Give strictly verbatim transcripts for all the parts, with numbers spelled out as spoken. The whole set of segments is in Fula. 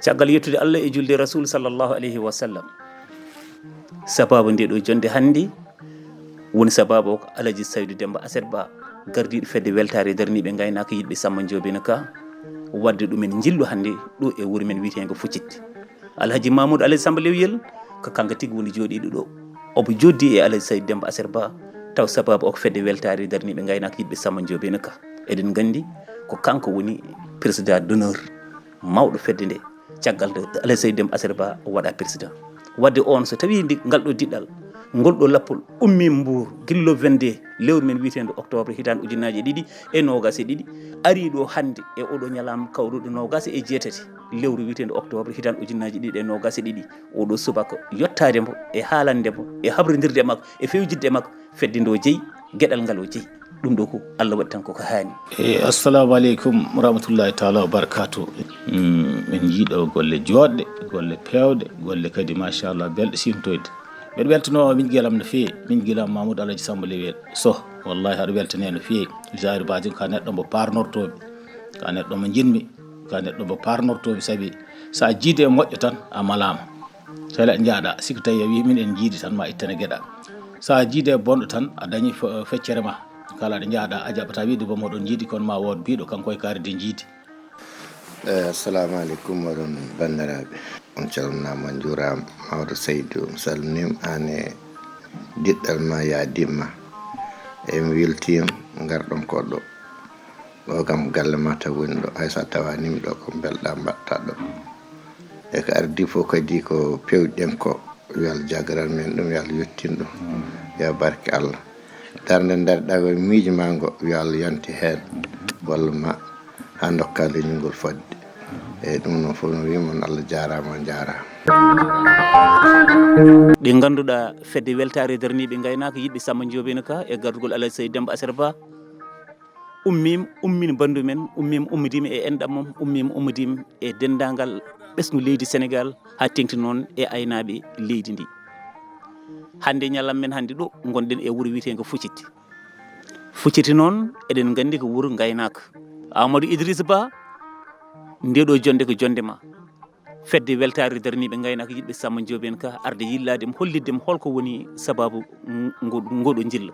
Caggal yettude Allah e julde Rasul sallallahu alayhi wa sallam, sababu nde ɗo jonde hannde woni sababu o ko Alaji Saydu Demba Aset Ba, gardiiɗo fedde weltaare darniiɓe ngaynaaka yiɗɓe Samba Ndiobéne Ka, wadde ɗumen njillu hannde ɗo e wuro men wiyeteego Fuccit. Alhaji Mamoudou Alaji Samba Lewyel ko kanko tigi woni jooɗiiɗo ɗo. Omo joddi e Alaji Saydu Demba Aset Ba, taw sababu o ko fedde weltaare darniiɓe ngaynaaka yiɗɓe Samba Ndiobéne Ka. Eɗen nganndi ko kanko woni président d'honneur mawɗo fedde nde. Caggal nde Alaji Saydu Demba Aset Ba waɗa président. Wadde on so tawi ndi, ngal ɗo diɗɗal, ngol ɗo lappol ummi Mbour gillo vingt-deux lewru men wiyeteendo octobre hitaande ujunnaaji ɗiɗi e noogaas e ɗiɗi, ari ɗo hannde e oɗo ñalaama kawruɗo noogaas e jeetati lewru wiyeteendo octobre hitaande ujunnaaji ɗiɗi e noogaas e ɗiɗi. Oɗo subaka yottaade mo e haalande mo e habrondirde makko e fewjidde makko fedde ndo jeyi, geɗal ngal o jeyi. Ɗum ɗo ko Allah waɗi tan koko haani. E, assalamu aleykum wa rahmatullahi taala wa barakatuh. Mm, min jiiɗo golle joɗɗe, golle pewɗe, golle kadi machallah belɗe sintoyde. Mbeɗa weltanoo min gilam no feewi, min gilam Mamoudou Alaji Samba Lewyel Soh. Wallahi aɗa weltane no feewi. Jaari bajum ka neɗɗo mbo parnortoomi, ka neɗɗo mo njiɗmi, ka neɗɗo mbo parnortoomi, sabi so a jiide e moƴƴo tan a malaama. Sela njaaɗa, sikka tawi a wi min en jiidi tan ma ittane geɗa. So a jiide e bonɗo tan a dañi fe-, feccere ma. Kala ɗo njaaɗa a jaɓata wiide bo moɗon jiidi kono ma wood biiɗo kanko e kaari de jiidi. Eh, assalamu aleykum oɗon banndiraaɓe. On calminaama, on njuuraama. Mawɗo Seydou, mi salminiima aan e diɗɗal ma, yaa dimma. E mi weltiima ngarɗon ko ɗo. Ɗo kam galle ma taw woni ɗo. Hay so a tawaani mi ɗo ko mbelɗaa mbaɗta ɗo. E ko ardi fof kadi ko pewɗen ko. Yo Allah jagaran men ɗum, yo Allah yettin ɗum. Yo barke Allah. Darnde ndarɗa ko miijo ma ngo, yo Allah yonti heen. Walla ma haa ndokka leñol ngol fodde. Eyyi, ɗum noon fof no wiimon, Allah jaaraama, on njaaraama. Ɗi ngannduɗaa fedde weltaare darniiɓe ngaynaaka yiɗɓe Samba Ndiobéne Ka e gardugol Alaji Seydi Demba Aset Ba, ummim, ummin bandu men, ummim, ummidima e enɗam mum, ummim, ummidima e denndaangal ɓesngu leydi Senegaal, haa teŋti noon e aynaaɓe leydi ndi. Hannde ñallam men hannde ɗo ngonɗen e wuro wiyeteengo Fucciti. Fucciti noon eɗen nganndi ko wuro ngaynaaka. Amadou Idrissa Ba, nde ɗo jonnde ko jonnde ma. Fedde weltaare darniiɓe ngaynaaka yiɗɓe Samba Ndiobéne Ka arde yillaade mo, hollitde mo holko woni sababu ngo-, ngoɗo njillo.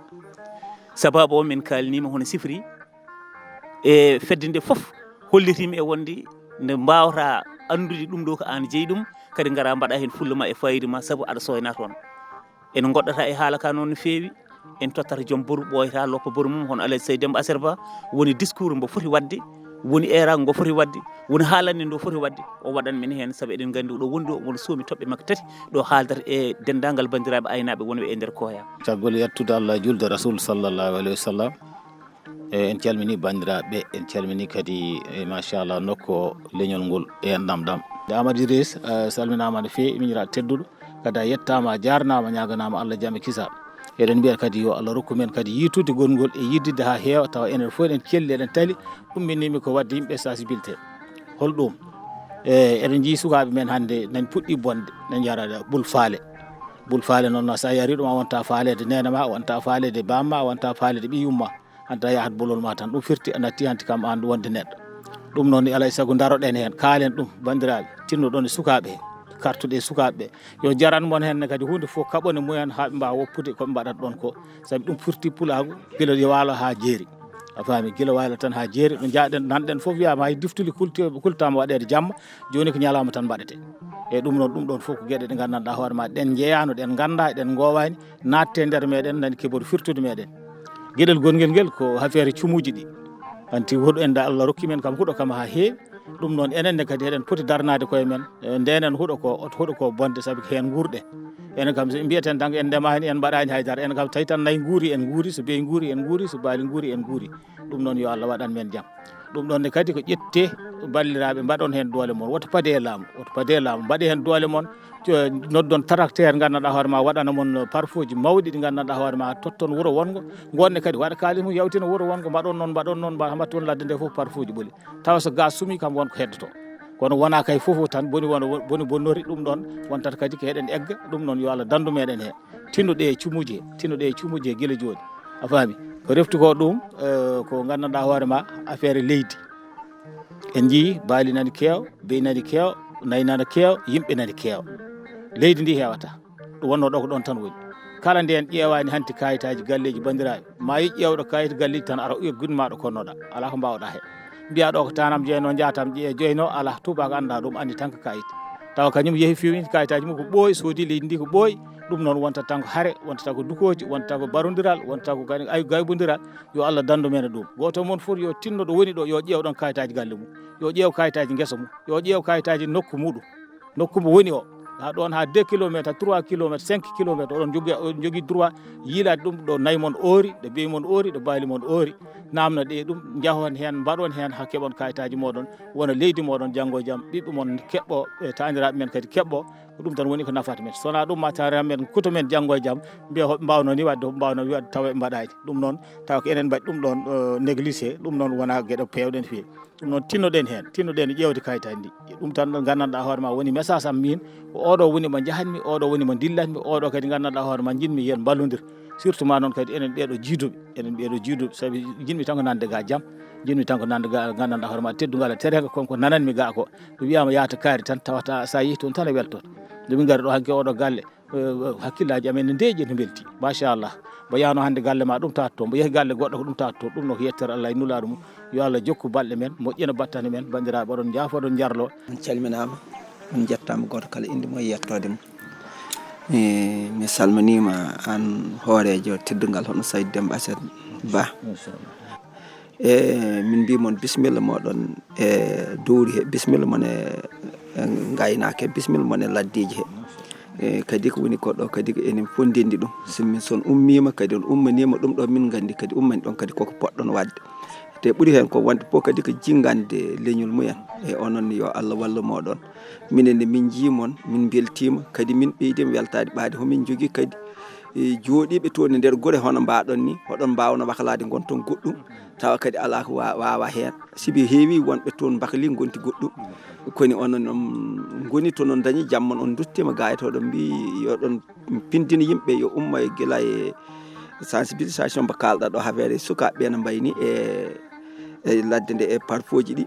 Sababu o men kaalniima hono sifri e fedde nde fof hollitiima e wonde nde mbaawata anndude ɗum ɗo ko aan jeyi ɗum, kadi ngara mbaɗa heen fulla ma e faayiida ma sabu aɗa sooyna toon. En ngoɗɗata e haala ka noon no feewi, en tottata joom boru ɓooyata loppa boru mum hono Alaji Seydi Demba Aset Ba, woni discours mbo foti waɗde, woni eeraango ngo foti waɗde, woni haalande ndo foti waɗde, o waɗan men heen sabu eɗen nganndi oɗo woni ɗo, won soomi toɓɓe makko tati ɗo haaldata e denndaangal banndiraaɓe aynaaɓe wonɓe e nder Koya. Caggal yettude Allah e julde Rasul sallallahu alayhi wa sallam. E, en calmini banndiraaɓe, en calmini kadi, e, machallah, nokku o, leñol ngol, e enɗam ɗam. Amady Rees, eh, salminaama no feewi, miñiraaɗo tedduɗo. Kadi a yettaama, a jaarnaama, ñaaganaama Allah jam e kisal. Eɗen mbiya kadi yo Allah rokku men kadi yiitude gonngol e yidditde haa heewa, tawa enen fof eɗen celli, eɗen tali, umminiimi ko waɗde yimɓe sensibilité. Hol ɗum? E, eɗen njii sukaaɓe men hannde nani puɗɗi bonde, nani yara bul faale. Bul faale noon, so a yari ɗum, a wonta faaleede neene ma, a wonta faaleede baam ma, a wonta faaleede ɓiyum ma. Hannde a yahat bolol ma tan, ɗum firti a natti hanti kam aan wonde neɗɗo. Ɗum noon, alaa e sago ndaroɗen heen, kaalen ɗum, banndiraaɓe, tinnoɗon e sukaaɓe he, kartuɗe e sukaaɓe ɓe. Yo jaran mon heen ne kadi huunde fof kaɓone mumen haa ɓe mbaawa woppude ko ɓe mbaɗata ɗoon ko. Sabi ɗum firti pulaagu gila waalo haa jeeri. A faami, gila waalo tan haa jeeri, ɗo njaaɗen, nanɗen fof wiyaama hay diftuli kulti-, kultaama waɗeede jamma, jooni ko ñalaama tan mbaɗetee. E ɗum noon, ɗum ɗoon fof ko geɗe ɗe nganndanɗaa hoore ma, ɗen njeyaano, ɗen nganndaa, ɗen ngoowaani, naatte nder meɗen, nani kebori firtude meɗen. Geɗel gonngel ngel ko affaire cumuuji ɗi. Hanti huɗo en da Allah rokki men kam huɗo kam haa heewi. Ɗum noon enen ne kadi eɗen poti darnaade koye men. E, ndenen huɗo ko, huɗo ko bonde sabi ko heen nguurɗe. Enen kam so mbiyeten tan en ndemaani, en mbaɗaani hay dara. Enen kam tawi tan nayi nguuri, en nguuri, so beyi nguuri, en nguuri, so baali nguuri, en nguuri. Ɗum noon yo Allah waɗan men jam. Ɗum ɗoon ne kadi ko ƴette balliraaɓe mbaɗon heen doole mon. Woto pade e laamu, woto pade e laamu. Mbaɗe heen doole mon, co-, noddon tracteur nganndanɗaa hoore ma waɗana mon parfoji mawɗi ɗi nganndanɗaa hoore ma totton wuro wongo. Ngonne kadi waɗa kaalis mum yawtina wuro wongo. Mbaɗon noon, mbaɗon noon, mba-, mbaɗton ladde nde fof parfoji ɓoli. Tawa so gas sumi kam won ko heddoto. Kono wona kay fof tan boni wona, boni bonnori ɗum ɗoon wontata kadi ko eɗen egga. Ɗum noon yo Allah dandu meɗen heen. Tinnoɗe e cumuji he, tinnoɗe e cumuji he gila jooni. A faami? Ko refti ko ɗum, eh, ko nganndanɗaa hoore ma affaire leydi. En njii baali nani keew, beyi nani keew, nayi nana keew, yimɓe nani keew. Leydi ndi heewata. Ɗum wonnoo ɗo ko ɗoon tan woni. Kala nde en ƴeewaani hanti kayitaaji galleeji banndiraaɓe, ma yi ƴeewɗo kayit galleeji tan ara uya gudma ɗo konnoɗa. Alaa ko mbaawɗa heen. Mbiya ɗo ko tanam jeyno, njaatam ƴee joyno, alaa, tubaako annda ɗum, anndi tan ko kayit. Tawa kañum yehi fiwni kayitaaji mum ko ɓooyi, soodi leydi ndi ko ɓooyi. Ɗum noon wonta tan ko hare, wonta tan ko dukooji, wonta tan ko barondiral, wonta tan ko gani-, ay gaybondiral. Yo Allah danndu men e ɗum. Gooto mon fof yo tinno ɗo woni ɗo, yo ƴeew ɗon kayitaaji galle mum, yo ƴeew kayitaaji ngesa mum, yo ƴeew kayitaaji nokku muɗum. Nokku mo woni o, haa ɗoon haa deux kilomètres, trois kilomètres, cinq kilomètres, oɗon jogii, oɗon jogii droit yiilaade ɗum ɗo nayi mon oori, ɗo beyi mon oori, ɗo baali mon oori. Naamno ɗe ɗum, njahon heen, mbaɗon heen haa keɓon kayitaaji mooɗon, wona leydi mooɗon janngo e jam, ɓiɓɓe mon keɓɓo, e taaniraaɓe men kadi keɓɓo. Ko ɗum tan woni ko nafata men. So wonaa ɗum, ma taaniraaɓe men kuto men janngo e jam, mbiya hoɓe mbaawno ni waɗde, hoɓe mbaawno ni waɗde, tawa ɓe mbaɗaani. Ɗum noon, tawa ko enen mbaɗi ɗum ɗoon, eh, négligé, ɗum noon wonaa geɗe peewɗe no feewi. Ɗum noon, tinnoɗen heen, tinnoɗen e ƴeewde kayitaaji ɗi. Ɗum tan ɗo nganndanɗaa hoore ma woni message am miin, ko oɗo woni mo njahatmi, oɗo woni mo dillatmi, oɗo kadi nganndanɗaa hoore ma njiɗmi yen mballondir. Surtout ma noon kadi enen ɓeeɗo jiiduɓe, enen ɓeeɗo jiiduɓe, sabi njiɗmi tan ko nande ga jam, njiɗmi tan ko nande ga nganndanɗaa hoore ma teddungal e terega, kon ko nananmi ga ko. Mi wiyama yaata kaari tan tawata sa yehi toon tan a weltoto. Nde min ngari ɗo hanki oɗo galle, eh, hakkillaaji amen ne ndeeƴi, ne mbelti. Machallah. Mbo yahno hannde galle ma, ɗum tawata toon. Mbo yehi galle goɗɗo, ko ɗum tawata toon. Ɗum noon ko yettere Allah e Nulaaɗo mum. Yo Allah jokku balɗe men, moƴƴina battane men. Banndiraaɓe, oɗon njaafo, oɗon njarlo. On calminaama, on njettaama gooto kala innde mum e yettoode mum. E, mi salminiima aan hooreejo teddungal hono Sayd Demba Aset Ba. E, min mbii mon bisimilla mooɗon e dowri he, bisimilla mon e, e ngaynaaka he, bisimilla mon e laddeeji he. E, kadi ko woni ko ɗo kadi ko enen fof ndenndi ɗum. So min, so on ummiima kadi on ummaniima ɗum ɗo min nganndi kadi ummani ɗon kadi koko poɗɗon waɗde. Te ɓuri heen ko wonde fof kadi ko jinngande leñol mumen. E onon yo Allah wallu mooɗon. Minen ne min njii mon, min mbeltiima, kadi min ɓeydiima weltaade ɓaade homin njogii kadi, e, jooɗiiɓe toon e nder gure hono mbaaɗon ni, hoɗon mbaawno waklaade ngon toon goɗɗum, tawa kadi alaa ko wa-, waawa heen. Sibi heewi wonɓe toon mbakli ngonti goɗɗum. Koni onon on ngoni toon on ndañi jam mon, on nduttiima gaa e to ɗon mbii yo ɗon pindina yimɓe yo ummo e gila e sensibilisation mbo kaalɗa ɗo, affaire e sukaaɓe ɓe no mbayni e, e ladde nde e parfoji ɗi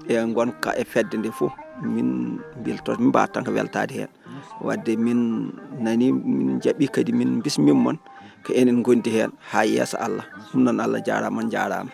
e ngonka e fedde nde fof. Min mbelto, min mbawa tan ko weltade heen. Wadde min nani, min jaɓi kadi, min bismima mon ko enen gondi heen haa yeeso Allah. Ɗum noon Allah jaaraama, on jaaraama.